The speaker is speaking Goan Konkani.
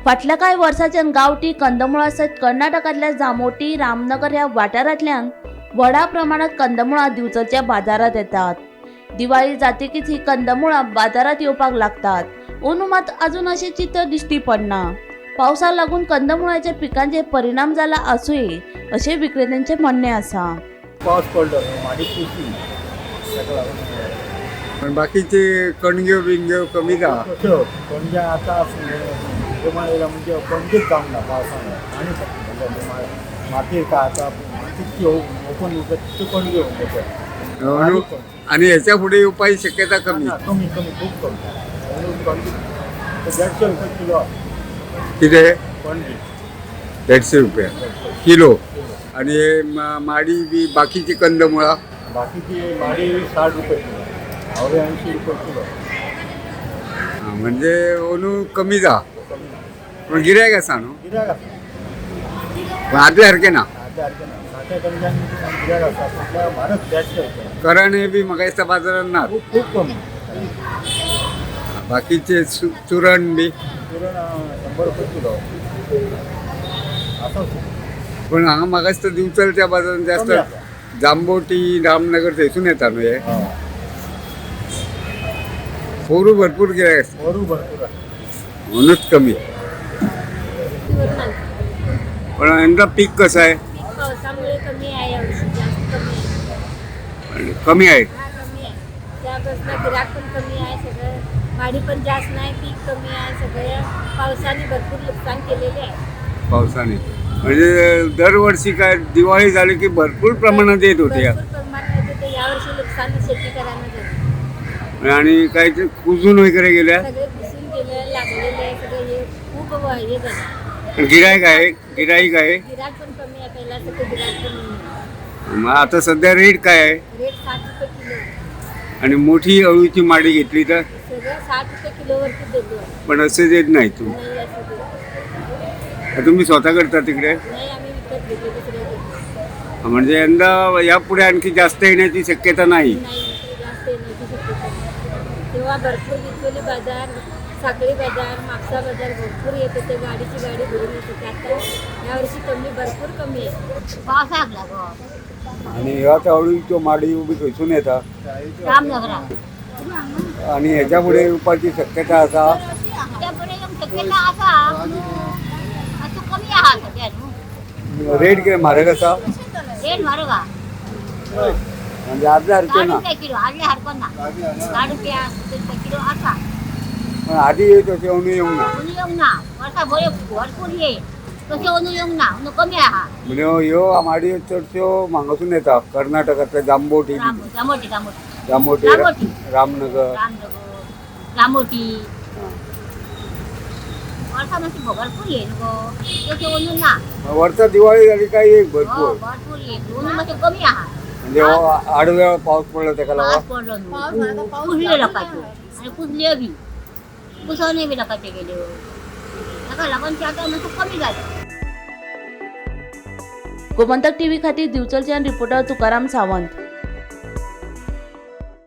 फाटल्या कांय वर्सांच्यान गांवठी कंदमुळां सयत कर्नाटकांतल्या जामोटी, रामनगर ह्या वाठारांतल्यान व्हडा प्रमाणात कंदमुळां दिवचलच्या बाजारांत येतात. दिवाळी जातकीच ही कंदमुळां बाजारांत येवपाक लागतात. अंदू मात अजून अशें चित्र दिश्टी पडना. पावसाक लागून कंदमुळाच्या पिकांचेर परिणाम जाला आसुये अशें विक्रेत्यांचें म्हणणें आसा. पावस पडलो न्हू माडी कुसली ताका लागून. पण बाकीचे कणग्यो बिणग्यो कमी जा. तश्यो कणग्या आतां दुमाळ येयला म्हणजे कणगीच जावंक ना पावसान आनी माती काय आतां माती ओपन उरता तितक्यो कणग्यो तश्यो. आणि ह्याच्या पुढे येवपाची शक्यता कमी. ना, कमी कमी, खूप कमी. म्हणून कणगी 150 रुपये किलो आसा. कितें? कणगी. 150 रुपया किलो. आणि हे माडी बी बाकीची कंदमुळां? बाकीची माडी 60 रुपये किलो, आवळे 80 रुपये किलो. हा, म्हणजे ओनू कमी जा. कमी. पण गिरायक आसा न्हू? गिरायक आसा. पण आदल्या सारकें ना. आदल्या सारकें ना. साठ्या कणग्यांनी गिरायक आसा, म्हटल्यार म्हारग 150 रुपया. कारण हे बी म्हाका दिसता बाजारात ना. खूप खूप कमी. बाकीचे चुरण बी? पुरण 100 रुपये किलो असं. पण हांगा म्हाका दिसता दिवचलच्या बाजारात जास्त कमी आसा. जांबोटी, रामनगर थंयसून येता न्हू हे? हा. पोरू भरपूर गिरायक आसता. वरू भरपूर आसा. म्हणूनच कमी. पण यंदा पीक कसं आहे? पीक पावसामुळे कमी आहे यावर्षी, जास्त कमी आहे. आणि कमी आहे? हा, कमी आहे. त्यापासून गिराक पण कमी आहे. सगळं वाढी पण जास्त नाही, पीक कमी आहे. सगळं पावसाने भरपूर नुकसान केलेले आहे. पावसाने म्हणजे दरवर्षी काय दिवाळी झाली की भरपूर प्रमाणात येत होते. भरपूर प्रमाणात येत होते. यावर्षी नुकसान शेतीकरांना झालं. आणि काही ते कुजून वगैरे गेल्या. सगळे कुसून गेले, लागलेले आहे सगळे. हे खूप हे झालं. गिराईक आहे, गिराईक आहे. गिराक पण कमी आहे, पहिला सगळं गिराक पण नाही आहे. मग आता सध्या रेट काय आहे? रेट 60 रुपये किलो. आणि मोठी अळूची माडी घेतली तर? सगळं 60 रुपये किलोवरती देतो आम्ही. पण असे देत नाही तुम्ही? नाही, असं देत. तुम्ही स्वतः करता तिकडे? नाही, आम्ही विकत घेतो दुसऱ्या. म्हणजे यंदा यापुढे आणखी जास्त येण्याची शक्यता नाही? नाही, जास्त येण्याची शक्यता नाही. तेव्हा भरपूर विचोली बाजार, साखळी बाजार, म्हापसा बाजार भरपूर येत होते. गाडीची गाडी भरून येत होते. आता यावर्षी कमी, भरपूर कमी आहे. पावसाक लागो. आणि ह्याच अळूच्यो माडी बी खंयसून येता? रामनगरात. आणि ह्याच्या पुढे येवपाची शक्यता आसा? त्या फुडें येवंक शक्यता आसा, पूण मातसो कमी आहा सद्या न्हू. रेट कितें, म्हारग आसा? रेट म्हारग आहा. म्हणजे आदल्या सारकें 60 ना? रुपया किलो. आदल्या सारको ना, 60 रुपया, 70 रुपया किलो आसा. पण आधी येत तशें अंदू येवंक ना. अंदू येवंक ना. वर्सा बऱ्यो भरपूर ये तशें अंदू येवंक ना. अंदू कमी आहा. म्हणजे ह्यो माडयो चडश्यो हांगासून येता, कर्नाटकांतले जांबोटी. राम जामोटी, जामोटी. जांबोटी. जांबोटी. रामनगर. रामनगर, रामोटी. वर्सा मातशी भरपूर ये न्हू गो, तशें अंदू ना. वर्सा दिवाळी झाली काय एक हो. भरपूर. भरपूर ये, अंदू मातशें कमी आहा. म्हणजे हो आडवेळ पाऊस पडलो तेका पावस लागून. पडलो न्हू, कुसल्यो लोकांच्यो आनी कुसल्यो बी, कुसोनय बी लोकांच्यो गेल्यो. ताका लागून ते आतां मातसो कमी जालें. गोमंतक टीव्ही खातीर दिवचलच्यान रिपोर्टर तुकाराम सावंत.